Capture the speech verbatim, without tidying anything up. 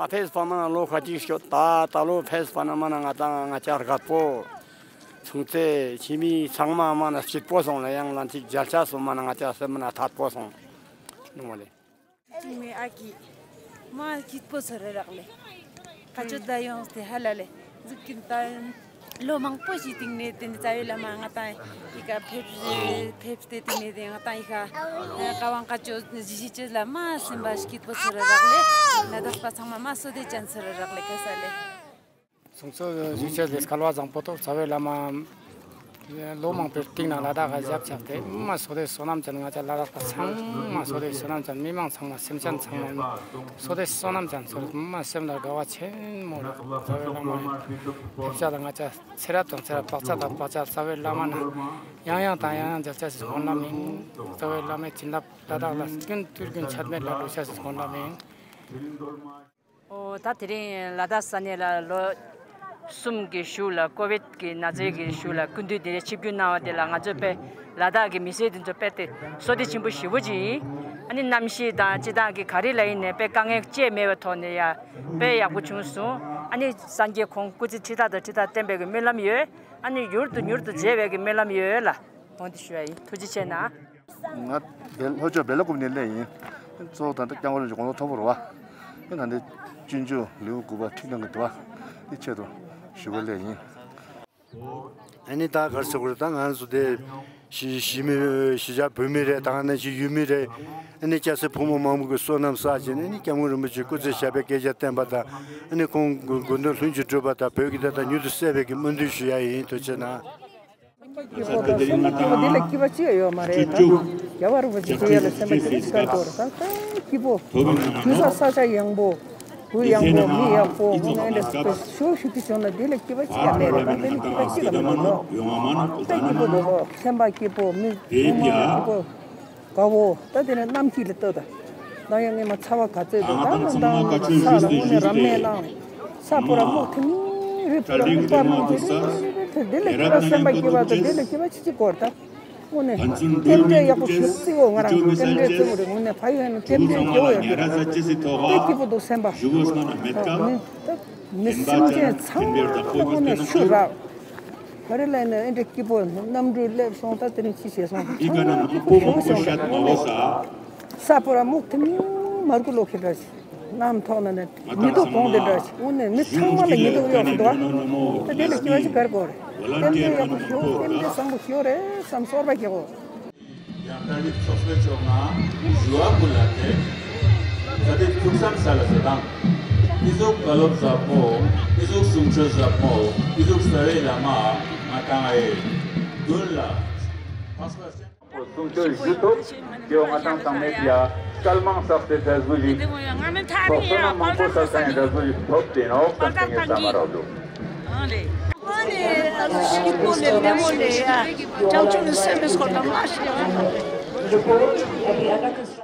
ཨ་ཕེས་པ་མ་ན་ལོ་ཁ་ཅིག་ཤོད་ད་ད་ལོ་ཕེས་པ་ན་མ་ན་ང་ཏང་ང་ཅག་རྒད་པོ་ཚུང་ཚེ་ཁྱིམ་མི་ཚང་མ་མ་ན་སྐྱིད་པོ་སོང་ལ་ཡང་ལ་ཐིག་མཇལ་ཆ་སོང་མ་ན་ང་ཅག་སེམས་མ་ན་ཐད་པོ་སོང་ནུ་མ་ལེ། ཅིག་མེ་ཨ་ཀི་མ་སྐྱིད་པོ་ཚོ་རེ་རག་ལེ། ཁ་ཆོ་ད་ཡོངས་ཏེ་ཧ་ལ་ལེ་ཟིག་གིན་ད། ལོ་མང་པོ་ཞིག་སྟེང་ནས་དེ་ནི་རྩ་བའི་བླ་མ་ང་ཏང་ཡི་ག་ཕེབས་ཕེབས་ཏེ་དེ་ནས་དེ་ང་ཏང་ཡི་ག་ཀ་ཝང་ཀ་ཅོ་ཞི་ཞི་ཅེས་ལ་མ་སེམས་པ་སྐྱིད་པོ་ཚོར་རག་ལེ། ལ་དྭགས་པ་ཚང་མ་མ་བསོད་བདེ་ཅན་ཚོར་རག་ལེ་ཁ་ས་ལེ། གསུང་ཚོ་ཞུ་ཆེད་ལས་སྐལ་བ་བཟང་པོ་ཏོ་རྩ་བའི་བླ་མ་ལོ་མང་པོའི་སྟེང་ན་ལ་དྭགས་ཀ་ཞབས་ཆགས་ཏེ་མ་བསོད་བདེ་བསོད་ནམས་ཅན་ང་ཅག་ལ་དྭགས་པ་ཚང་མ་བསོད་བདེ་བསོད་ནམས་ཅན་མི་མང་ཚང་མ་སེམས་ཅན་ཚང་མ་བསོད་བདེ་བསོད་ནམས་ཅན་ཚོར་མ་སེམས་ལ་དགའ་བ་ཆེན་མོ་རག་རྩ་བའི་བླ་མ་ཕེབས་ཆ་ལ་ང་ཅག་ཚེ་རབས་དང་ཚེ་རབས་བག་ཆགས་དང་བག་ཆགས་རྩ་བའི་བླ་མ་ན་ཡང་ཡང་དང་ཡང་ཡང་མཇལ་ཆ་ཞིག་སྨོན་ལམ་ཡིན། རྩ་བའི་བླ་མའི་བྱིན་རླབས་ལ་དྭགས་ལ་ཀུན་ཏུ་ཀུན་ཆད་མེད་ལ་འགྲོ་ཆ་ཞིག་སྨོན་ལམ་ཡིན། ཨོ་ད་དེ་རིང་ལ་དྭགས་ས་གནས་ལ་ལོ་གསུམ་གྱི་གཞུག་ལ་ཀོ་བིད་ཀྱི་ན་ཚའི་གི་གཞུག་ལ་སྐུ་མདུན་དེ་རེ་ཆིབས་བསྒྱུར་གནང་བ་དེ་ལ་ང་ཚོ་དཔེ་ལ་དྭགས་ཀྱི་མི་སེར་དེ་ཚོ་དཔེ་དེ་བསོད་བདེ་ཆེན་པོ་ཞེ་པོ་ཅིག་ཡིན། ཨ་ནི་གནམ་གཤིས་དང་སྤྱི་བཏང་གི་ག་རེ་ལ་ཡིན་ནའི་དཔེ་དཀའ་ངལ་ཅིག་མེད་པའི་ཐོག་ནས་ཡ་དཔེ་ཡག་པོ་བྱུང་སོང་། ཨ་ནི་སངས་རྒྱས་ཁོང་སྐུ་ཚེ་ཁྲི་ཕྲག་དང་ཁྲི་ཕྲག་བརྟན་པའི་གི་སྨོན་ལམ་ཡོད། ཨ་ནི་མྱུར་དུ་མྱུར་དུ་མཇལ་བའི་གི་སྨོན་ལམ་ཡོད་ལ། འོང་དེ་ཞུ་ཡ་ཡིན། ཐུགས་རྗེ་ཆེ་གནང་། ང་བེ་ལྷོ་ཕྱོགས་བེ་ལ་ཀུབ་ནས་སླེབས་ཡིན། གཙོ་བོ་ད་ལྟ་སྐྱབས་མགོན་རིན་པོ་ཆེ་དགུང་ལོ་མཐོ་པོ་རེད་བ། ཨེ་ད་འདི་སྤྱོད་འཇུག་ལེའུ་དགུ་པ་ཁྲིད་གནང་གི་འདུག་བ། འདི་ཆེད་དུ་ཞུ་བར་སླེབས་ཡིན། ཨ་ནི་ད་གར་ཟེར་དགོས་རེད། ད་ང་ཚོ་དེ་གཞིས་གཞིས་མི་གཞིས་ཆགས་བོད་མི་རེད། ད་ང་ནང་བཞིན་ཡུལ་མི་རེད། ཨ་ནི་སྐྱ་སེར་ཕོ་མོ་མང་པོ་གི་བསོད་ནམས་བསགས་བྱས་ནས་ཨ་ནི་སྐྱབས་མགོན་རིན་པོ་ཆེ་སྐུ་ཚེ་ཞབས་པད་བསྐལ་བརྒྱར་བརྟན་པ་དང་། ཨ་ནི་ཁོང་དགོས་དོན་ལྷུན་གྱིས་གྲུབ་པ་དང་བོད་ཀྱི་བདེན་མཐའ་མྱུར་དུ་གསལ་བའི་གི་སྨོན་འདུན་ཞུ་ཡ་ཡིན། ཐུགས་རྗེ་གནང་། སྐྱིད་པོ་དང་སེམས་པ་སྐྱིད་པོ་འདི་ལས་སྐྱིད་པ་ཅི་ཡང་ཡོད་མ་རེད། ད་རྒྱལ་བ་རིན་པོ་ཆེ་མཇལ་ཡ་ལ་སེམས་པ་སྐྱིད་པོ་ཅི་ག་རེ་དགོས་རེད། ད་ད་སྐྱིད་པོ། དུས་ས་ས་ཆ་ཡངས་པོ། བུ་ཡངས་པོ། མི་ཡག་པོ། དངོས་གནས་ཞུ་ཞུ་དུས་བྱུང་ན་འདི་ལས་སྐྱིད་པ་ཅི་ཡང་མེད་རེད། ད་འདི་ལས་སྐྱིད་པ་ཅི་ཡང་མེད་ལ། ད་སྐྱིད་པོ་འདུག་སེམས་པ་སྐྱིད་པོ། མི་ཚང་མ་སྐྱིད་པོ། དགའ་བོ། ད་དེ་ནས་གནམ་སྐྱིད་ལ་ལྟོས་ད། ད་ཡང་ངས་མ་ཚ་བ་ག་ཚོད་འདུག་ད་ང་ད་ང་ས་ལ་དངོས་གནས་རབ་གནས་གནང་། ས་པོ་ར་སྨུག་ཐིམ་རི་པོ་ར་སྨུག་པ་སྨུག་ཅི་རི་རི་དེ་ལས་སྐྱིད་པ་སེམས་པ་སྐྱིད་པ་དང་དེ་ལས་སྐྱིད་པ་ཅི་ཅི་དགོས་རེད་ད། དངོས་གནས་རྟེན་འབྲེལ་ཡག་པོ་ཞུ་རྩི་བོ། ང་རང་རྟེན་འབྲེལ་རྩི་བོ་རེད། དངོས་གནས་ཕ་ཡུལ་ནས་རྟེན་འབྲེལ་རྒྱལ་བོ་ཡོད་རེད། ད་སྐྱིད་པོ་འདུག་སེམས་པ། དངོས་གནས་ད་མི་སེམས་ཅན་ཚང་མ་ལ་དངོས་གནས་ཆུ་རག་ག་རེ་ལས་ནས་ཨེ་འདྲ་སྐྱིད་པོ་གནམ་གྲུ་སླེབས་སོང་། ད་དེ་རིང་ཅི་བྱས་སོང་། ཚང་མ་སྐྱིད་པོ་ཞུ་སོང་། ས་པོ་ར་སྨུག་ཐིམ་མར་ཁུ་ལོ་ཁེ་འདྲ་ཞིག་གནམ་ཐོག་ན་ནས་ཉི་གདུགས་གོང་དེ་འདྲ་ཞིག་དངོས་གནས་མི་ཚང་མ་ལ་ཉི་གདུགས་གཡོགས་སུ་འདུག་ད་དེ་ལས་སྐྱིད་པ་ཞིག་ག་རེ་དགོས་རེད། རྟེན་འབྲེལ་ཡག་པོ་ཞུ། རྟེན་འབྲེལ་བཟང་པོ་ཞུ་རེད་བསམ་གསོལ་བ་རྒྱག་གོ། ཡང་ཏཱ་ལི་ཚོགས་པའི་ཕྱོགས་ནས་ཞུ་བ་ཀུན་ལ་དད། ས་དེ་ཐུགས་བསམ་ས་ལ་ཟེར་དང་། ཨི་ཟུག་བཀའ་སློབ་ཟབ་མོ། ཨི་ཟུག་གསུང་ཆོས་ཟབ་མོ། ཨི་ཟུག་རྩ་བའི་བླ་མ་ང་ཏང་ཨེ་མདུན་ལ་འཕགས་པ་སྤྱན་གསུང་ཆོས་ཞུ་ཐུབ། དེ་བ་ང་ཏང་ཚང་མས་ཡ་སྐལ་མང་བསགས་ཏེ་འབྲས་བུ་ཞིག་ཐོབ། བསོད་ནམས་མང་པོ་བསགས་ས་ཡ་འབྲས་བུ་ཞིག་ཐོབ་དེ་ནོ་བསམ་ཏེ་ངས་བསམ་མ་རག་འདུག་ཨ་ནི་ད་ལོ་ཞིག་གི་སྒོ་ནས་ལད་མོ་ལས་ཡ། བྱང་ཆུབ་ནི་སེམས་པའི་སྐོར་ལ་མ་ཤེས་ཡ།